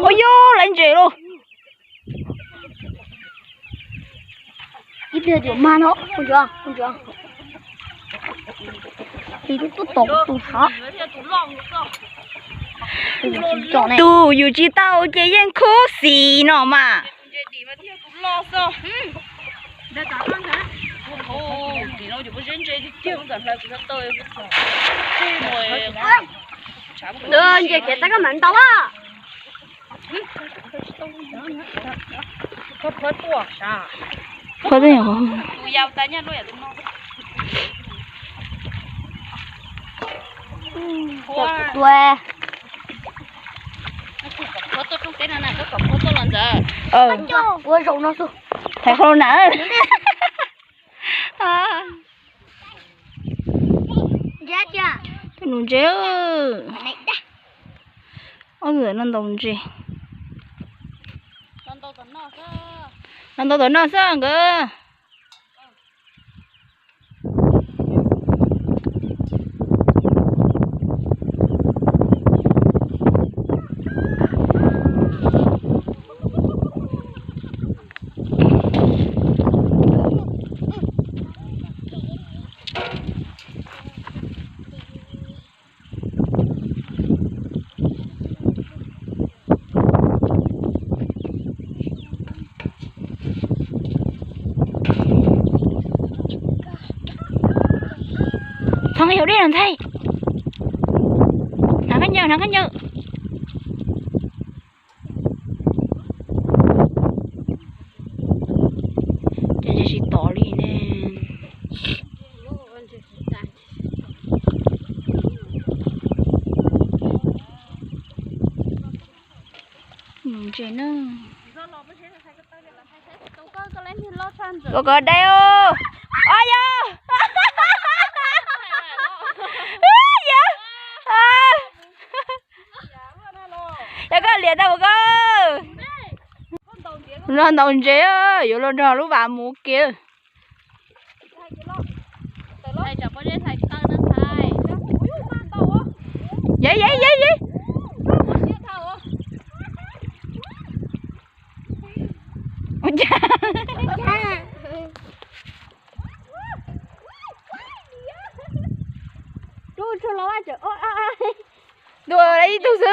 Ua yog laiv ntses los. Tus yus tsis tau ces yeej khuv xim no mas. Ntses kev tab koj mam ntau a. Ua zaum no xwb. Thaiv hlau na. Tus nus ntses, ob tug no ntaus ntses. No ntaus tom no xwb nkawd. Thov nqi hauv dej los ntxhais. Hnav khaub ncaws, hnav khaub ncaws. Ces tsis tom li ne. Ntses na. Kov kov dai os. Os yog. Yog. Yog koj liam tau koj. Los ntaus ntses, yuav los nrog lub vas mus ua ke. Yeej, yeej, yeej, yeej. Dua ib tug xwb.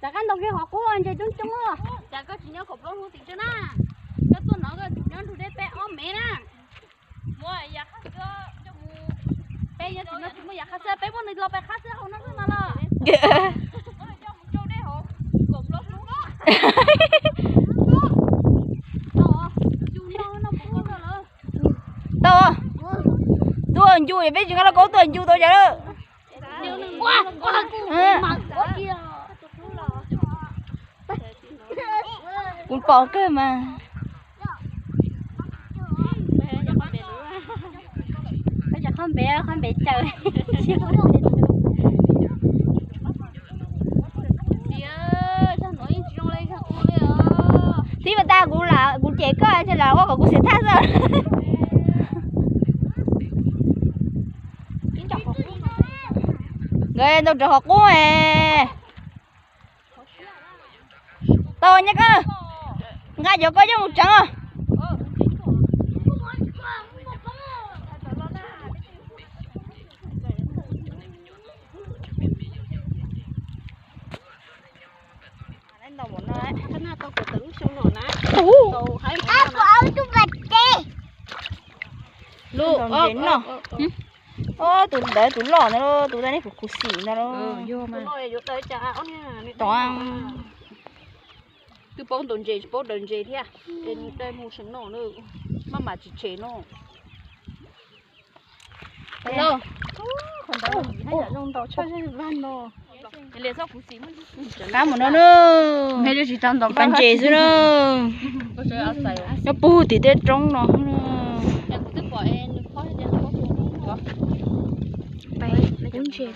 Rov qab ntaus kiag qhov qub ntses coob coob. Cas koj tsis nyob kaum plaub hnub tim tsawg na? Koj tuaj no koj nyob nrug deb peb ob mev na. Peb yog tsis no tsis muaj yam qhab xwb, peb muaj nws los peb qhab xwb hauv no xwb no los. Tau, tuaj ncu, peb tsis nqa laj kaub tuaj ncu tau cas lawm. Kuv pom kawg mas. Qhov npe, qhov npe caws. Tib pas tas kuv lam, kuv cem koj ces lam ua kom kuv xiam thaj xwb. Nkawd ntaus rau qhov qub es. Tau nyob koj, nqa cov koj coj mus tsev os. Tus ntawd tus loj ntawd, tus ntawd nej kuv khuv xim ntawd. Tom, twb paub ntaus ntses tsis paub daws ntses thiab, es nws mus seem no na, maj mam tsis tsem no. Qab mus no na, pas ntses xwb na, nyob puag tim tej roob no. Kub ntses.